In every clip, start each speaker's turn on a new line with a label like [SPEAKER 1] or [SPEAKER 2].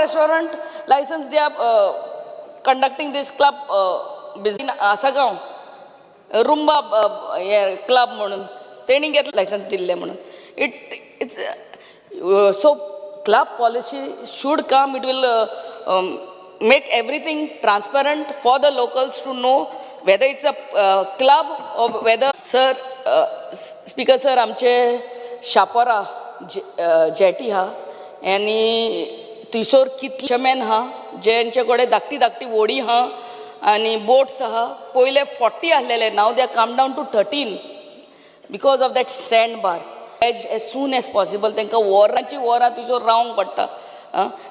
[SPEAKER 1] restaurant license they are conducting this club business. Assagao Rumba हे club म्हणून तेणी घेतलं लायसन्स दिल्लें म्हणून. It's so club policy should come. It will make everything transparent for the locals to know whether it's a club or whether. Sir, speaker sir, आमचे Chapora jetty आहा आनी थंयसर कितले फिशरमॅन आहा जेंचे कडेन धाकटी धाकटी व्हडीं आहा आनी बोट्स आहा. पयले 40 आसलेले, now they come down to 13 because of that sand bar. As soon as possible. तांकां वरांची वरां थंयसर रावंक पडटा.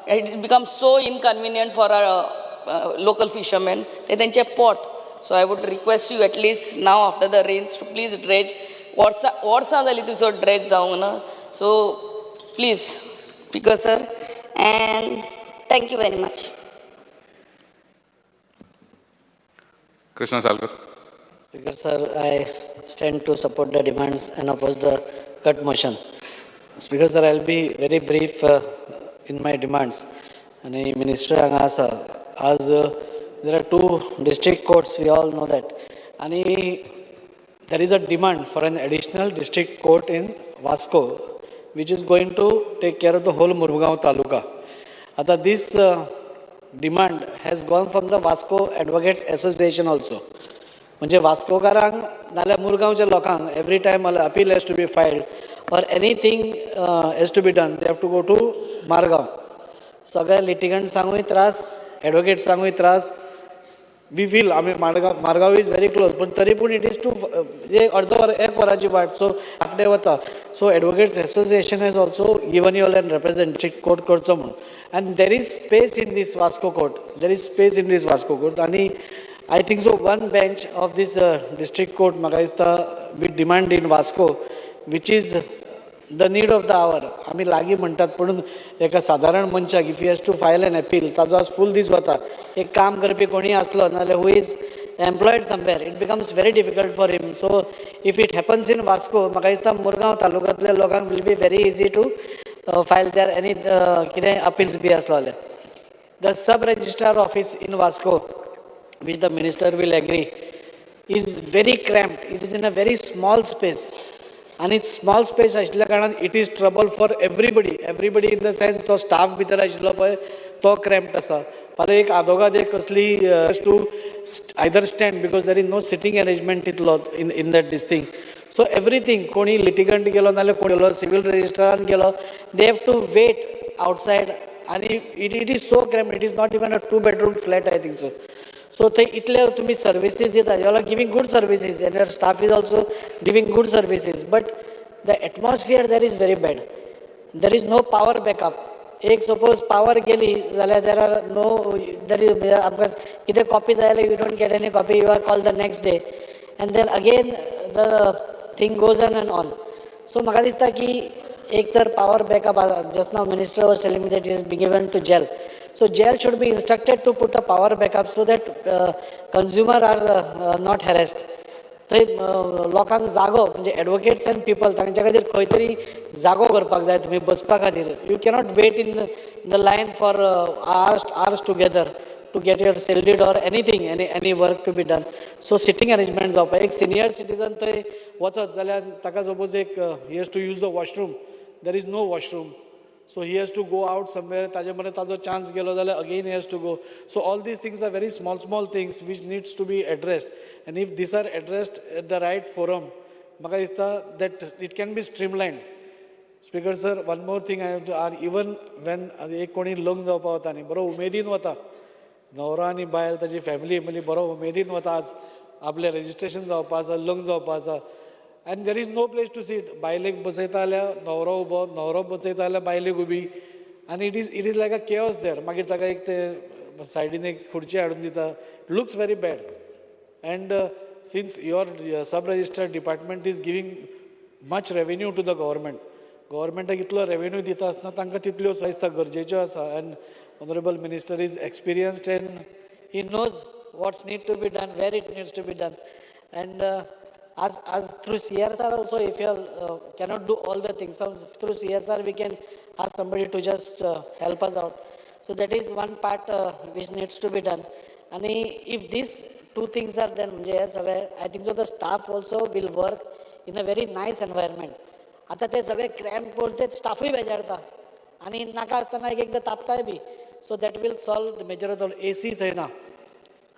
[SPEAKER 1] It become so inconvenient for our local fishermen. ते तेंचें पोट. So I would request you, at least now after the rains, to please dredge. वर्सां वर्सां जालीं थंयसर ड्रेज जावंक ना. So please, speaker sir,
[SPEAKER 2] And thank you very much.
[SPEAKER 3] Krishna Salkar.
[SPEAKER 4] Speaker sir, I stand to support the demands and oppose the cut motion. Speaker sir, I will be very brief in my demands. आनी minister हांगा आसा. आज there are two district courts, we all know that. आनी there is a demand for an additional district court in Vasco, which is going to take care of the whole Murgaon taluka. आता this demand has gone from the Vasco Advocates Association also. म्हणजे वास्कोकारांक नाल्यार मुरगांवच्या लोकांक every time appeal has to be filed or anything has to be done, they have to go to Margao. सगळ्या लिटिगंट्सांकूय त्रास, एडवोकेट्सांकूय त्रास. We feel आमी Margao, Margao is very close, पण तरी पूण it is to एक अर्द वर, एक वराची वाट, सो हाफ डे वता. So advocates association has also given you all and represent district court करचो म्हणून. And there is space in this Vasco court, there is space in this Vasco court. आनी I think so one bench of this district court म्हाका दिसता we demand in Vasco, which is the need of the hour. आमी लागीं म्हणटात, पूण एका सादारण मनशाक if he has to file an appeal, ताजो आज फूल दीस वता. एक काम करपी कोणीय आसलो नाजाल्यार who is employed somewhere, it becomes very difficult for him. So if it happens in Vasco, म्हाका दिसता मुरगांव तालुक्यांतल्या लोकांक will be very easy to file their any कितें अपील्स बी आसलो जाल्यार. The sub registrar office in Vasco, which the minister will agree, is very cramped. It is in a very small space. आनी small space आशिल्ल्या कारणान it is trouble for everybody. Everybody in the sense, तो staff भितर आशिल्लो पळय तो क्रॅम्प्ड आसा. फाल्यां एक आदोगाद एक कसली to either stand because there is no sitting arrangement तितलो in that this thing. So everything, कोणी लिटिगंट गेलो नाल्यार कोण गेलो सिवील रजिस्ट्रारान गेलो, they have to wait outside. आनी it is so cramped. It is not even a two bedroom flat, I think so. So थंय इतले तुमी सर्विसीस दिता, you are giving good services and your staff is also giving good services, but the atmosphere there is very bad. There is no power backup. एक suppose power गेली जाल्यार there are no there is म्हणजे आमकां कितें copy जाय जाल्यार you don't get any copy. You are call the next day and then again the thing goes on and on. So म्हाका दिसता की एक तर power backup, just now minister was telling me that is be given to GEL. So GEL should be instructed to put a power backup so that consumer are not harassed. थंय लोकांक जागो, म्हणजे advocates and people, तांच्या खातीर खंय तरी जागो करपाक जाय तुमी बसपा खातीर. You cannot wait in the line for hours together to get your sale deed or anything, any work to be done. So sitting arrangement जावपाक. एक सिनियर सिटीजन थंय वचत जाल्यार ताका सपोज एक he has to use the washroom, there is no washroom. So he has to go out somewhere. ताजे मरे ताजो चान्स गेलो जाल्यार again he has to go. So all these things are very small small things which needs to be addressed, and if these are addressed at the right forum, म्हाका दिसता that it can be streamlined. Speaker sir, one more thing I have to add. Even when एक कोणी लग्न जावपा वता न्ही, बरो उमेदीन वता, न्हवरो आनी बायल, ताजी फॅमिली म्हणजे बरो उमेदीन वता, आज आपलें रजिस्ट्रेशन जावपा आसा, लग्न जावपा आसा, and there is no place to sit. बायलेक बसयता जाल्यार न्हवरो उबो, न्हवरो बसयता जाल्यार बायलेक उबी, आनी it is like a chaos there. मागीर ताका एक ते सायडीन एक खुर्ची हाडून दिता. Looks very bad. And since your sub registrar department is giving much revenue to the government, गव्हर्मेंटाक इतलो रेवेन्यू दिता आसतना तांकां तितल्यो दिसता गरजेच्यो आसा. And honourable minister is experienced and he knows what's need to be done, where it needs to be done. And as through CSR also, if you all cannot do all the things, so through CSR we can ask somebody to just help us out. So that is one part which needs to be done. आनी if these two things are done, म्हणजे हे सगळे, I think so the staff also will work in a very nice environment. आतां ते सगळे cramp पळोवन ते स्टाफूय बेजारता आनी नाका आसतना एक एकदां तापताय बी. So that will solve the major of the AC थंय ना.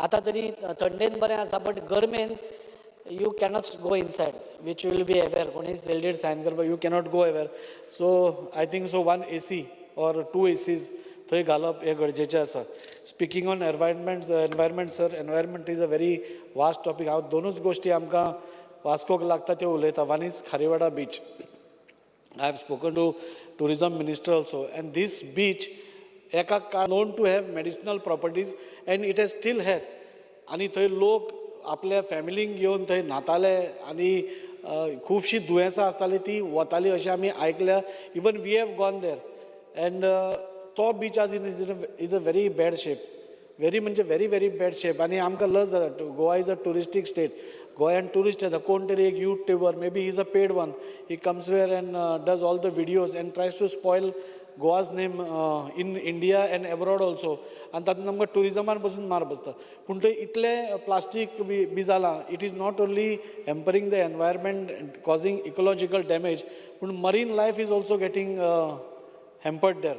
[SPEAKER 4] आतां तरी थंडेन बरें आसा, but government you cannot go inside, which will be aware. कोणी सेल सायन करपाक you cannot go aware. So I think so one AC or two ACs थंय घालप हें गरजेचें आसा. Speaking on environment, sir, environment is a very vast topic. हांव दोनूच गोश्टी आमकां वास्कोक लागता त्यो उलयता. One is Kharewada beach. I have spoken to tourism minister also, and this beach एका काळ known to have medicinal properties, and it has still has. आनी थंय लोक आपल्या फॅमिलींक घेवन थंय न्हाताले आनी खुबशीं दुयेंसां आसतालीं ती वतालीं अशें आमी आयकल्या. Even we have gone there, and तो बीच आज is a very bad shape, very म्हणजे व्हेरी व्हेरी बॅड शेप. आनी आमकां लज जाता. Goa is a touristic state. गोंयान ट्युरिस्ट येता. कोण तरी एक YouTuber, maybe is a paid one, he comes where and does all the videos and tries to spoil Goa's name in India and abroad also. आनी तातूंत आमकां ट्युरिजमान पसून मार बसता. पूण थंय इतलें प्लास्टीक बी जालां, it is not only hampering the environment, causing ecological damage, पूण marine life is also getting hampered there.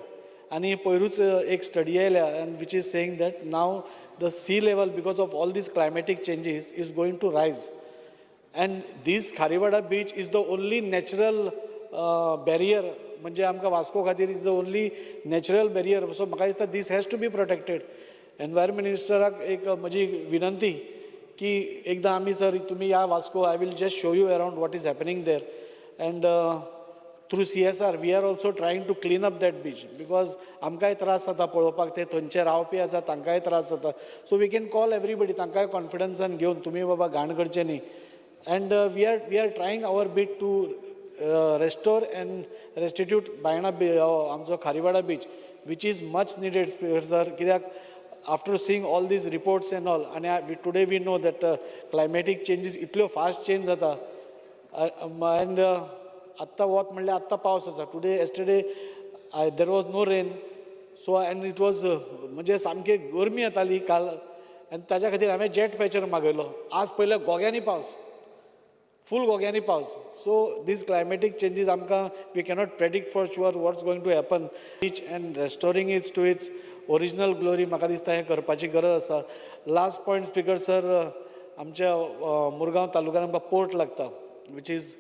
[SPEAKER 4] आनी पयरूच एक स्टडी आयल्या and which is saying that now the sea level, because of all these climatic changes, is going to rise, and this Kharewada beach is the only natural barrier. म्हणजे आमकां वास्को खातीर is the only natural barrier. So म्हाका दिसता this has to be protected. Environment मिनिस्टराक एक म्हजी विनंती की एकदां आमी सर तुमी या Vasco, I will just show you around what is happening there. And through CSR we are also trying to clean up that beach, because आमकांय त्रास जाता पळोवपाक. ते थंयचे रावपी आसा तांकांय त्रास जाता. So we can call everybody, तांकांय कॉन्फिडन्सान घेवन तुमी बाबा घाण करचे न्ही. And we are trying our bit to restore and restitute Baina आमचो Kharivada beach, which is much needed, sir. कित्याक after seeing all these reports and all, आनी today we know that climatic changes इतल्यो फास्ट चेंज जाता, and आत्तां वत म्हणल्यार आत्तां पावस आसा. Today, yesterday there was no rain, so and it was म्हणजे सामकी गरमी येताली काल, आनी ताज्या खातीर हांवें जेट पॅचर मागयलो. आज पयले गोग्यांनी पावस, फूल गोग्यांनी पावस. सो these climatic changes आमकां we cannot predict for sure what's going to happen. Beach and restoring its to its original glory, म्हाका दिसता हें करपाची गरज आसा. लास्ट पॉयंट स्पीकर सर, आमच्या मुरगांव तालुक्यान आमकां पोर्ट लागता, which is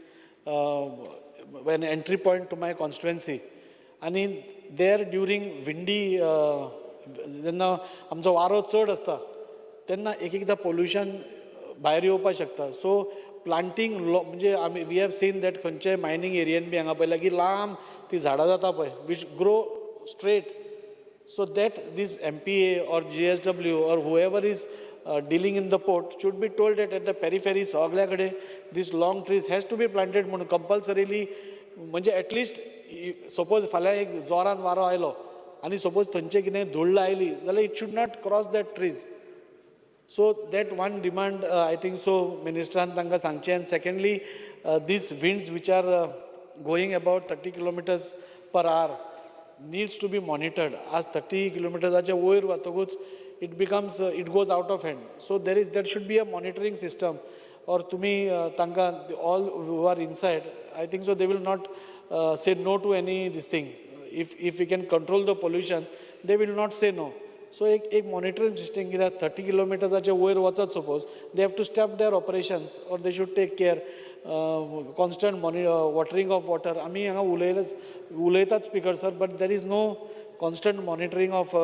[SPEAKER 4] an entry point to my constituency. आनी there during windy, जेन्ना आमचो वारो चड आसता तेन्ना एक एकदां पोल्युशन भायर येवपाक शकता. सो प्लांटींग म्हणजे आमी we have seen that खंयचे मायनींग एरियेन बी हांगा पळयल्यार की लांब ती झाडां जाता पळय, which grow straight, so that this MPA or GSW or whoever is dealing in the port should be told that at the periphery सगल्या कडेन this long trees has to be planted म्हणून कंपल्सरीली. म्हणजे at least suppose फाल्यां एक जोरान वारो आयलो आनी सपोज थंयचें कितें धुल्ल आयली जाल्यार it should not cross that trees. So that one demand, I think so मिनिस्टरान तांकां सांगचें. And secondly, these winds which are going about 30 kilometers per hour needs to be monitored. आज थर्टी किलोमिटर्साच्या वयर वतकूच it goes out of hand. So there should be a monitoring system, or तुमी तांकां all who are inside, I think so they will not say no to any this thing. If we can control the pollution, they will not say no. So एक एक monitoring system, कित्याक thirty किलोमिटर्साचे वयर वचत suppose, they have to stop their operations or they should take care, constant watering of water. आमी हांगा उलयलेच उलयतात speaker sir, but there is no constant monitoring of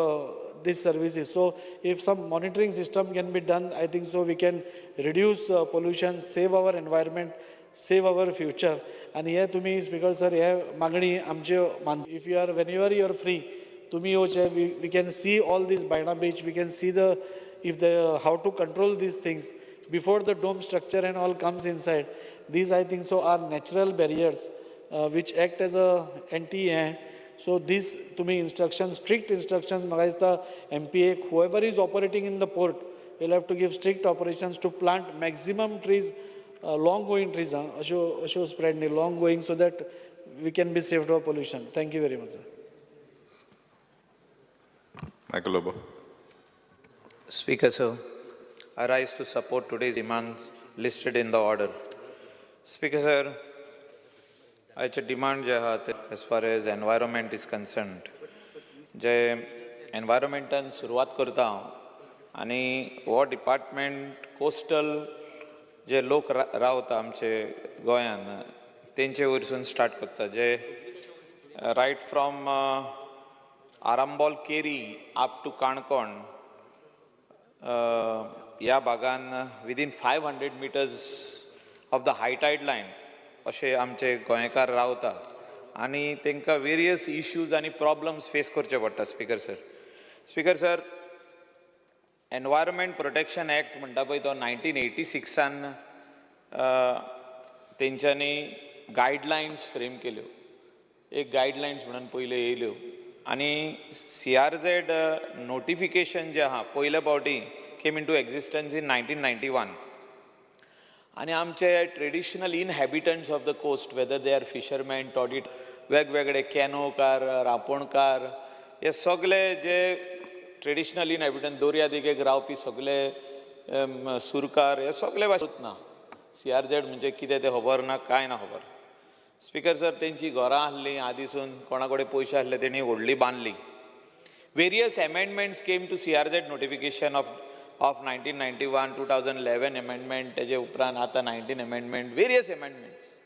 [SPEAKER 4] these services. So if some monitoring system can be done, I think so we can reduce pollution, save our environment, save our future. आनी हे तुमी speaker sir हे मागणी आमचे मान, if you are whenever you are free, तुमी येवचे. We can see all this Baina beach, we can see the if the how to control these things before the dome structure and all comes inside. These, I think so, are natural barriers which act as a anti हें. So this तुमी instructions, strict instructions, म्हाका दिसता MPA, whoever is operating in the port, will have to give strict operations to plant maximum trees, long going trees, आं, अश्यो अश्यो spread न्ही, long going, so that we can be saved of pollution. Thank you very much, sir.
[SPEAKER 3] Michael Lobo.
[SPEAKER 5] Speaker, sir, I rise to support today's demands listed in the order. Speaker, sir, आयचे demand जे आहा ते as far as environment is concerned, जे एनवायरमेंटान सुरवात करता हांव आनी हो department coastal जे लोक रावता आमचे गोंयान तेंचे वयरसून स्टार्ट करता, जे right from Arambol Keri up to Canacona ह्या भागान within 500 meters of the high tide line अशे आमचे गोंयकार रावता आनी तांकां वेरियस इश्यूज आनी प्रॉब्लम्स फेस करचे पडटा. Speaker sir, Speaker sir, Environment Protection Act म्हणटा पळय, तो 1986आन तेंच्यांनी गायडलायन्स फ्रेम केल्यो. एक गायडलायन्स म्हणून पयल्यो येयल्यो आनी सीआरझेड नोटिफिकेशन जें आहा, पयले फावटी came into existence in 1991. आनी आमचे traditional inhabitants of the coast, whether they are fishermen, toddy, वेगवेगळे कॅनोकार, रांपोणकार, हे सगळे जे ट्रेडिशनल इनहॅबिटंट, दर्या देगेक रावपी सगळे सुरकार, हे सगळे भाशेन ना सीआरझेड म्हणजे कितें तें खबर ना, कांय ना खबर. स्पिकर सर, तेंची घरां आसलीं आदीसून, कोणा कडेन पयशे आसले तेणी व्हडली बांदली. Various amendments came to CRZ notification of 1991, 2011 amendment, तेजे उपरांत आतां 19 amendment, various amendments.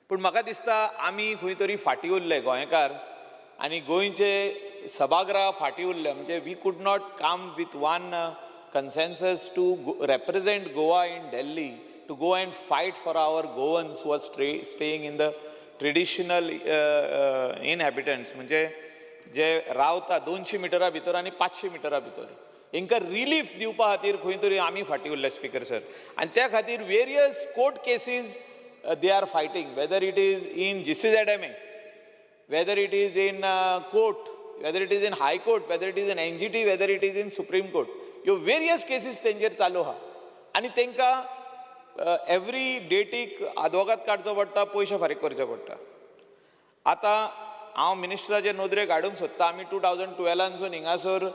[SPEAKER 5] पूण म्हाका दिसता आमी खंय तरी फाटीं उरले गोंयकार आनी गोंयचे सभागृह फाटीं उरले. म्हणजे we could not come with one consensus to represent Goa in Delhi, to go and fight for our Goans who are staying in the traditional inhabitants, म्हणजे जे रावता 200 मिटरा भितर आनी 500 मिटरा भितर, हांकां रिलीफ दिवपा खातीर खंय तरी आमी फाटीं उरले, स्पिकर सर. आनी त्या खातीर various court cases they are fighting, whether it is in GCZMA, whether it is in court, whether it is in High Court, whether it is in NGT, whether it is in Supreme Court. ह्यो various cases तेंचेर चालू आहा आनी तांकां every डेटीक आदवोगाद काडचो पडटा, पयशे फारीक करचे पडटा. आतां हांव मिनिस्टराचे नदरेक हाडूंक सोदता, आमी 2012आनसून हिंगासर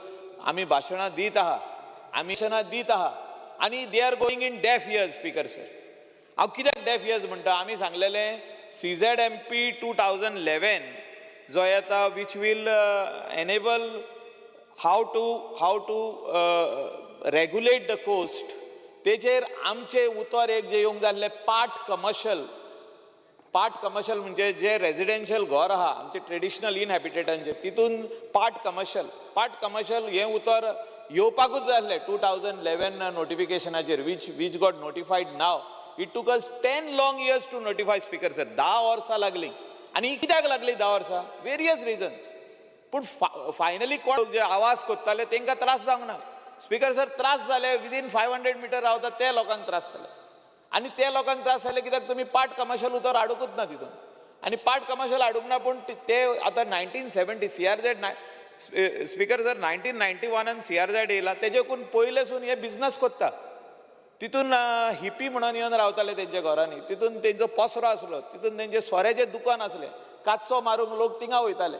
[SPEAKER 5] आमी भाशणां दीत आहा, आमी भाशणां दीत आहा आनी they are going in deaf ears. Speaker sir, हांव कित्याक डेफ इयर्स म्हणटा? आमी सांगलेलें CZMP 2011 जो येता, which will enable how to regulate the coast, तेजेर आमचें उतर एक जें येवंक जाय आसलें, पार्ट कमर्शियल. पार्ट कमर्शियल म्हणजे जे रेजिडेन्शियल घर आहा आमचे ट्रेडिशनल इनहॅबिटेटांचे, तितून पार्ट कमर्शियल. पार्ट कमर्शियल हें उतर येवपाकूच जाय आसलें 2011 नोटिफिकेशनाचेर, which got notified now. It took us 10 long years to notify, Speaker sir. 10 वर्सां लागलीं. आनी कित्याक लागलीं 10 वर्सां? Various reasons. पूण फायनली कोण जे आवाज कोत्ताले तांकां त्रास जावंक ना, स्पिकर सर. त्रास जाले विदीन 500 मिटर रावता ते लोकांक त्रास जाले. आनी ते लोकांक त्रास जाले कित्याक तुमी पार्ट कमर्शियल उतर हाडुंकूच ना तितून. आनी पार्ट कमर्शियल हाडूंक ना, पूण ते आतां 1970 CRZ, Speaker sir, 1991आन CRZ येयला, तेजेकून पयलेसून हे बिजनस कोत्ता. तितून हिप्पी म्हणून येवन रावताले तेंच्या घरांनी, तितून तेंचो पसरो आसलो, तितून तेंचे सोऱ्याचें दुकान आसलें, काचो मारूंक लोक थिंगा वयताले.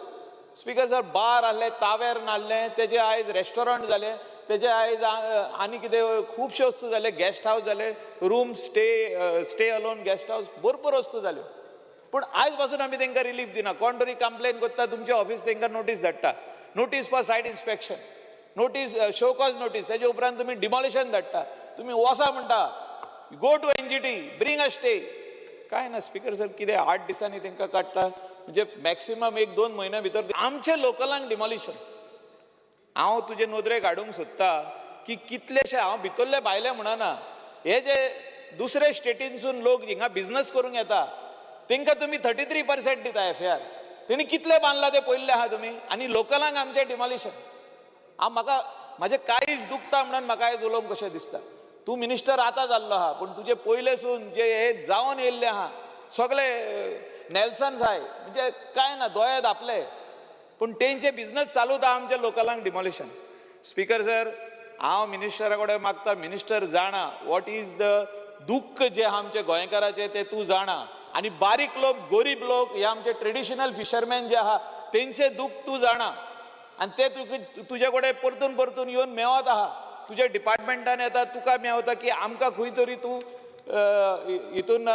[SPEAKER 5] स्पिकर सर, बार आहले, तावेर्न आहलें, तेजे आयज रेस्टॉरंट जाले, तेजे आयज आनी कितें खुबश्यो वस्तू जाले, गेस्ट हावस जाले, room stay alone guest house, भरपूर वस्तू जाल्यो. पूण आयज पासून आमी तांकां रिलीफ दिना. कोण तरी कंप्लेन करता, तुमचे ऑफिस तांकां नोटीस धाडटा, notice for site inspection, notice, show cause notice, तेजे उपरांत तुमी डिमॉलिशन धाडटा. तुमी वसा म्हणटा, go to NGT, bring a stay. काय ना, स्पिकर सर. कितें 8 दिसांनी तांकां काडटा, म्हणजे मॅक्सिमम एक दोन म्हयन्या भितर आमचे लोकलांक डिमॉलिशन. हांव तुजे नदरेक हाडूंक सोदता की कितलेशे, हांव भितरले भायले म्हणना, हे जे दुसरे स्टेटीनसून लोक हिंगा बिजनस करूंक येता, तांकां तुमी 33% दिता एफएआर. तेणी कितले बांदला ते पळयल्ले आहा तुमी? आनी लोकलांक आमचें डिमॉलिशन. हांव म्हाका म्हाजें काळीज दुखता म्हणून म्हाका आयज उलोवंक कशें दिसता. तूं मिनिस्टर आतां जाल्लो आहा, पूण तुजे पयलेसून जे हे जावन येयल्ले आहा सगळे नेल्सन साहेब, म्हणजे काय ना, दोळे धापले, पूण तेंचे बिजनस चालूच आहा, आमच्या लोकलांक डिमॉलिशन. स्पिकर सर, हांव मिनिस्टरा कडेन मागता, मिनिस्टर जाणा what is the दुख्ख जें आहा आमच्या गोंयकाराचें तें तूं जाणा. आनी बारीक लोक, गोरीब लोक, हे आमचे ट्रेडिशनल फिशरमॅन जे आहा तेंचें दुख्ख तूं जाणा. आनी ते तुका तुजे कडेन परतून परतून येवन मेवत आहा. तुज्या डिपार्टमेंटान येता, तुका मेवता की आमकां खंय तरी तूं हितून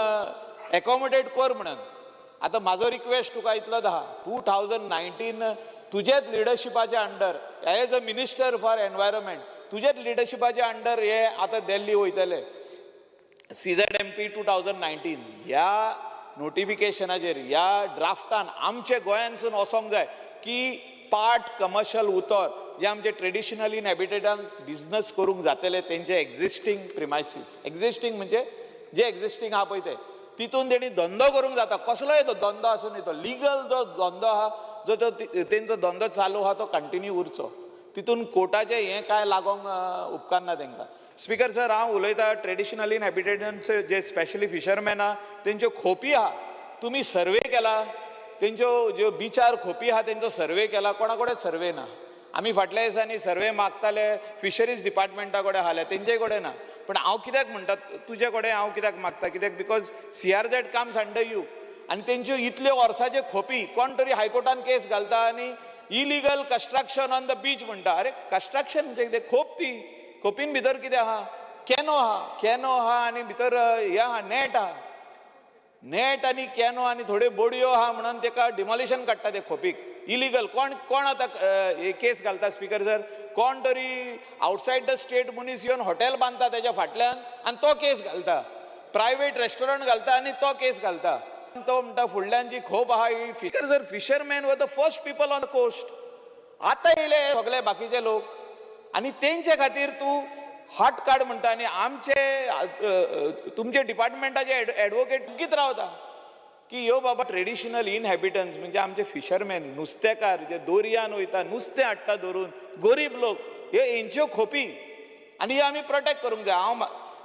[SPEAKER 5] एकोमोडेट कर म्हणून. आतां म्हाजो रिक्वेस्ट तुका इतलोच आहा, 2019 तुजेच लिडरशिपाच्या under, as a minister for environment, तुजेच लिडरशिपाच्या अंडर हे आतां दिल्ली वयतले. CZMP 2019 ह्या नोटिफिकेशनाचेर, ह्या ड्राफ्टान आमचे गोंयानसून वचोंक जाय की पार्ट कमर्शियल उतर जे आमचे ट्रेडिशनल इनहॅबिटेटांक बिजनस करूंक जातले, तेंचे एक्झिस्टींग प्रिमायसीस, एक्झिस्टींग म्हणजे जे एक्झिस्टींग आहा पळय ते, तितून तेणी धंदो करूंक जाता. कसलोय तो धंदो आसूं न्ही, तो लिगल जो धंदो आहा, जो तो तेंचो धंदो चालू आहा, तो कंटिन्यू उरचो. तितून कोर्टाचें हें कांय लागोंक उपकारना तेंकां. स्पिकर सर, हांव उलयतां ट्रेडिशनल इनहॅबिटेटन्स जे स्पेशली फिशरमॅन आहा, तेंच्यो खोपी आहा, तुमी सर्वे केला? तेंच्यो ज्यो बिचार खोपी आहा, तेंचो सर्वे केला? कोणा कडेन सर्वे ना. आमी फाटल्या दिसांनी सर्वे मागताले, फिशरीज डिपार्टमेंटा कडेन आसले, तेंचे कडेन ना. पण हांव कित्याक म्हणटा, तुजे कडेन हांव कित्याक मागता, कित्याक because CRZ comes under you. आनी तेंच्यो इतल्यो वर्साच्यो खोपी, कोण तरी हायकोर्टान केस घालता आनी illegal construction on the beach म्हणटा. अरे, कन्स्ट्रक्शन म्हणजे कितें? खोप ती. खोपीन भितर कितें आहा? कॅनो आहा, कॅनो आहा आनी भितर हें आहा, नॅट आहा. नॅट आनी कॅनो आनी थोड्यो बोडयो आहा म्हणून तेका डिमॉलिशन काडटा ते खोपीक इलिगल. कोण कोण आतां केस घालता स्पिकर सर? कोण तरी आउटसायड the state मनीस येवन हॉटेल बांदता तेज्या फाटल्यान आनी तो केस घालता. प्रायवेट रेस्टॉरंट घालता आनी तो केस घालता. तो म्हणटा फुडल्यान जी खोप आहा ही. Speaker sir, fishermen were the first people on the coast. आतां येयले सगळे बाकीचे लोक आनी तेंचे खातीर तूं हात काड म्हणटा. आनी आमचे तुमचे डिपार्टमेंटाचे एडवोकेट गीत रावता की ह्यो बाबा ट्रेडिशनल इनहॅबिटन्स म्हणजे आमचे फिशरमॅन, नुस्तेकार जे दोरयान वयता, नुस्तें हाडटा धरून, गरीब लोक, हे हेंच्यो खोपी आनी हे आमी प्रोटेक्ट करूंक जाय. हांव